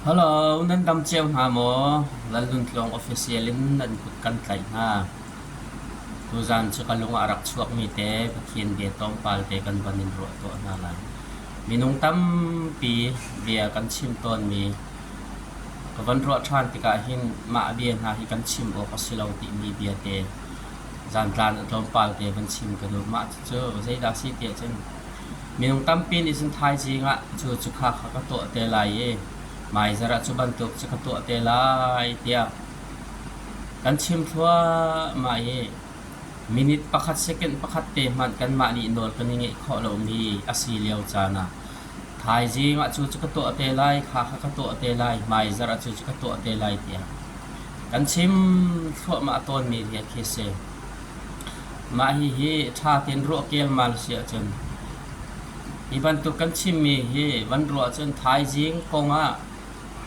Hello, nan dam cio hna maw? Lalnuntluang official in nan kut kan tlaih hna. Tuzaan cu ka lung ah a rak chuakmi te Pathian bia tlawmpal te kan van in ruah tuah hna lai. Minung tampi bia kan chim tawnmi ka van ruah ṭhan tikah hin mah bia hna hi kan chim awk a si lo timi bia te zantlan a tlawmpal te van chim ka duh. Mah cucu zeidah a si tiah cun Minung tampi nih cun thaizing ah cu cu kha kha ka tuah te lai i hmaizarh ah cu bantuk cu ka tuah te lai tiah kan chim thluahmah i minute pakhat second pakhat te hmanh kanmah nih nawl kan i ngeih khawh lomi a si lio caan ah thaizing ah cu cu ka tuah te lai, kha kha ka tuah te lai, hmaizarh ah cu cu ka tuah te lai tiah kan chim thluahmah tawnmi hi khi a si. Mah hihi ṭha tein ruah kelmal si ahcun hi bantuk kan chimmi hi van ruah ahcun thaizing kong ah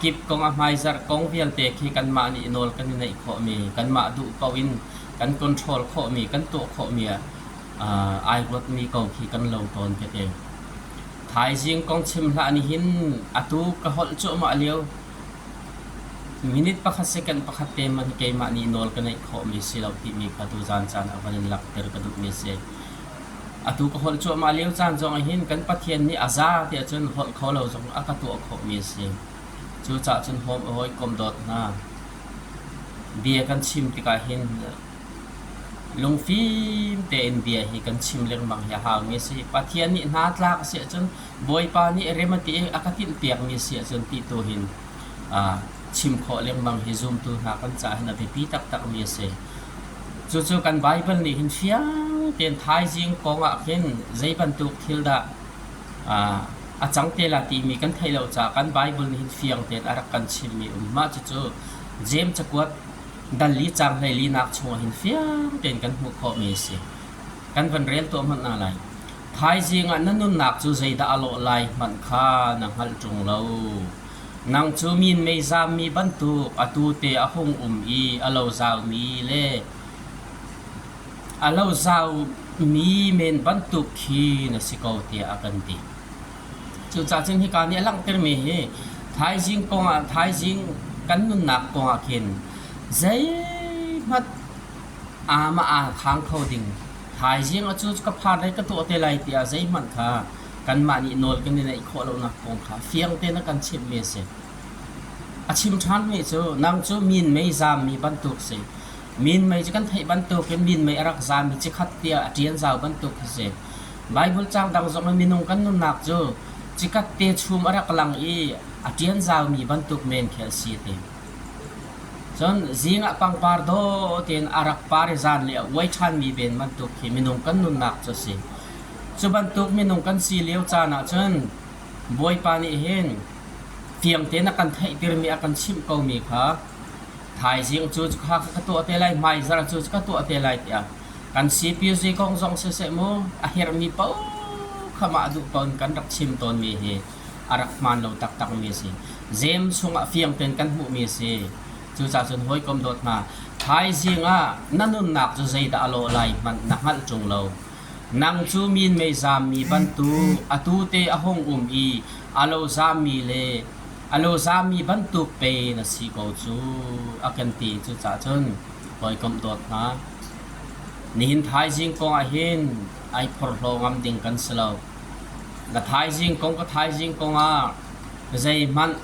kip kong ah hmaizarh kong vialte khi kanmah nih nawl kan i neih khawhmi, kanmah duh paoh in kan control khawhmi, kan tuah khawhmi ah ai ruatmi ko khi kan lo tawn ka ti. Thaizing kong chim hlah nihin atu ka holh cuahmah lio Minute pakhat second pakhat te hmanh hi keimah nih nawl ka neih khawhmi si lo timi kha tuzaan caan ah van in langhter ka duhmi a si. Atu ka holh cuahmah lio caan zong ah hin kan Pathian nih a za tiah cun holh kho lo zong a ka tuah khawhmi a si. Cucaah cun hawikom dawt hna, bia kan chim tikah hin lungfim tein bia hi kan chim lengmang hi a haumi a si. Pathian nih hna tlak a si ahcun Bawipa nih rem a ti i a ka tinhpiakmi a si ahcun ti tu hin chim khawh lengmang hi zumtu hna kan caah hin a biapi taktakmi a si. Cucu kan Baibal nih hin fiang tein thaizing kong ah khin zei bantuk thil dah a cang te la timi kan theih lo caah kan Baibal nih hin fiang tein a rak kan chimmi um. Mah cucu Jeim cakuat dal li caang 14 nak chungah hin fiang tein kan hmuh khawhmi a si. Kan van rel tuah hmanh hna lai. Thaizing ah na nunnak cu zeidah a lawh lai hmanh kha na hngalh ṭung lo. Nang cu minmei zammi bantuk atu te a hung um i a lo zaumi le a lo zaumi men bantuk khi na si ko tiah a kan ti. Cucaah cun hika nih a langhtermi hi thaizing kongah thaizing kan nunnak kongah khin zeihmanh Amah aa khang kho ding. Thaizing a cu ka phan lai ka tuah te lai tiah zeihmanh kha kanmah nih nawl kan i neih khawh lonak kong kha fiang tein a kan chimhmi a si. A chim ṭhanmi cu nang cu minmei zaammi bantuk si. Minmei cu kan theih bantukin minmei a rak zaammi cikhat tiah a ṭian zau bantuk khi si. Baibal caang dang zong in minung kan nunnak cu cikat te chum a rak lang i a ṭian zaumi bantuk men khi a si a ti. Cun zing ah pangpar dawh tein a rak par i zanlei a uai ṭhanmi ven bantuk khi minung kan nunnak cu a si. Cu bantuk minung kan si lio caan ah cun Bawipa nih hin fiang tein a kan theihtermi a kan chimh komi kha thaizing cu kha ka tuah te lai, hmaizarh cu ka tuah te lai tiah kan CPC kong zong siseh mu a herhmi paoh kha mah duh paoh in kan rak chim tawnmi hi a rak hmaan lo taktakmi a si. Jeim chungah fiang tein kan hmuhmi a si. Cucaah cun hawikom dawt hna, thaizing ah na nunnak cu zeidah a lawh lai hmanh na hngalh ṭung lo. Nang cu minmei zaammi bantuk atu te a hung um i a lo zaammi le a lo zaammi bantuk pe na si ko cu a kan ti. Cucaah cun hawikom dawt hna, nihin thaizing kong ah hin ai phorhlaw ngam ding kan si lo. Na thaizing kong ka thaizing kong ah zeihmanh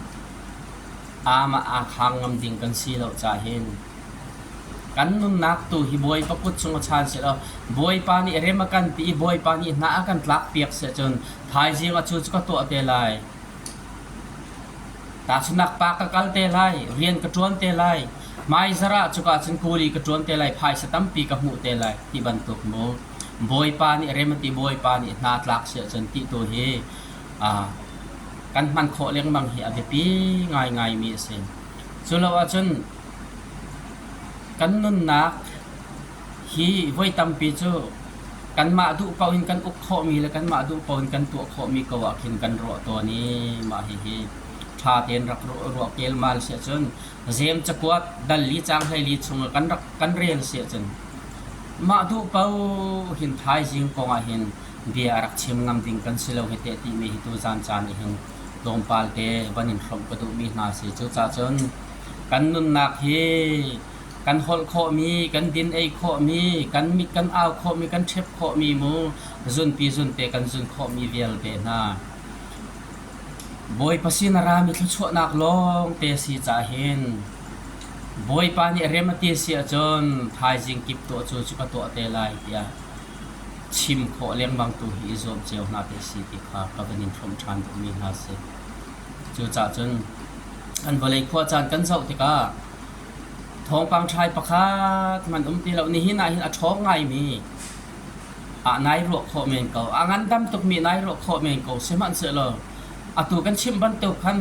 aamah aa khang ngam ding kan si lo caah hin kan nunnak tu hi Bawipa kut chung a chan seh law Bawipa nih rem a kan ti i Bawipa nih hna a kan tlak piak seh cun thaizing ah cu cu ka tuah te lai. Tahchunhnak pa ka kal te lai, rian ka ṭuan te lai, hmaizarh ah cuka cun kuli ka ṭuan te lai, phaisa tampi ka hmuh te lai ti bantuk mu. Bawipa nih rem a ti Bawipa nih hna tlak si ahcun ti tu hi kan hman khawh lengmang hi a biapi ngaingaimi a si. Cu lo ahcun kan nunnak hi voi tampi cu kanmah duh paoh in kan uk khawhmi le kanmah duh paoh in kan tuah khawhmi ko ah khin kan ruah tawn i mah hihi ṭha tein rak ruah kelmal si ahcun Jeim cakuat dal li caang 14 chung ah kan rak kan rel si ahcun Mah duh paoh hin thaizing kong ah hin bia a rak chim ngam ding kan si lo hi teh timi hi tuzaan caan ah hin tlawmpal te van in hrawmh ka duhmi hna si. Cucaah cun kan nunnak hi kan holh khawhmi, kan din ei khawhmi, kan mit kan au khawhmi, kan ṭhep khawhmi mu zunpi zunte kan zun khawhmi vialte hna Bawipa sin a rami thluachuahnak lawngte si caah hin Bawipa nih rem a ti si ahcun thaizing kip tuah cu cu ka tuah te lai tiah chim khawh lengmang tu hi i zuam cio hna te si ti kha ka van in hrawmh ṭhan duhmi hna si. Cucaah cun kan vawlei khua caan kan zoh tikah thawngpang ṭhai pakhat hmanh um ti lo. Nihin ah hin a ṭhawng ngaimi ah nai ruah khawh men ko. A ngandam tukmi nai ruah khawh men ko. Sihmanhsehlaw atu kan chimh bantuk khan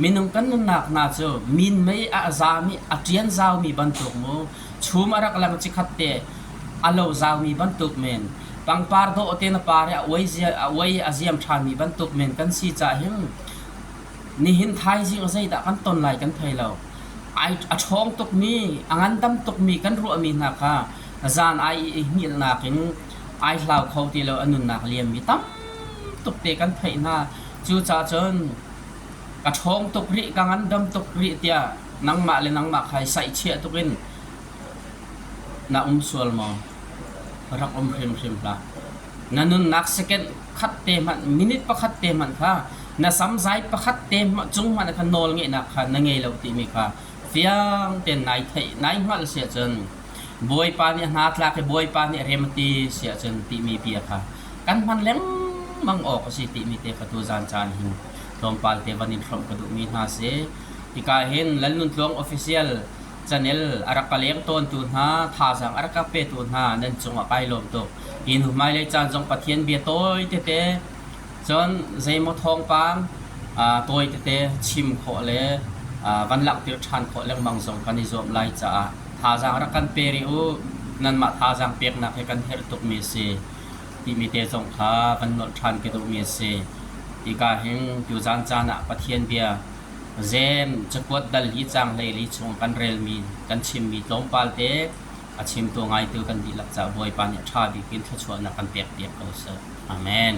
minung kan nunnak hna cu minmei a zami a ṭian zaumi bantuk mu chum a rak lang cikhat te a lo zaumi bantuk men pangpar dawh te na par i a uai zia a uai a ziam ṭhanmi bantuk men kan si caah hin nihin thaizing zeidah kan ton lai kan thei lo. Ai a ṭhawng tukmi a ngandam tukmi kan ruahmi hna kha zan ai i hngilhnak in ai hlau kho ti lo a nunnak liammi tam tuk te kan theih hna. Cucaah cun ka ṭhawng tuk rih, ka ngandam tuk rih tiah nangmah le nangmah kha i saihchiah tuk in na um sual maw? Rak um hrimhrim hlah. Na nunnak second khat te hmanh, minute pakhat te hmanh kha na samzai pakhat te cung hmanh kha nawl ngeihnak kha na ngei lo timi kha fiang tein nai theih, nai hngalh si ahcun Bawipa nih a hna tlak i Bawipa nih rem a ti si ahcun timi bia kha kan hman lengmang awk a si timi te kha tuzan caan hin tlawmpal te van in hrawmh ka duhmi hna si. Hika hin Lalnuntluang official channel a rak ka leng tawntu hna, thazaang a rak ka petu hna nan cungah kai lawm tuk. Hi hnu hmailei caan zong Pathian bia tawi tete cun zeimaw thawngpang tawi tete chim khawh le van langhter ṭhan khawh lengmang zong kan i zuam lai caah thazaang rak kan pe rih u. Nanmah thazaang peknak hi kan herh tukmi a si timi te zong kha van nolh ṭhan ka duhmi a si. Hika hin tuzaan caan ah Pathian bia Jeim cakuat dal hi caang 14 chung kan relmi kan chimmi tlawmpal te a chimtu ngaitu kan dihlak caah Bawipa nih a ṭha bik in thluachuahnak kan pekpiak ko seh. Amen.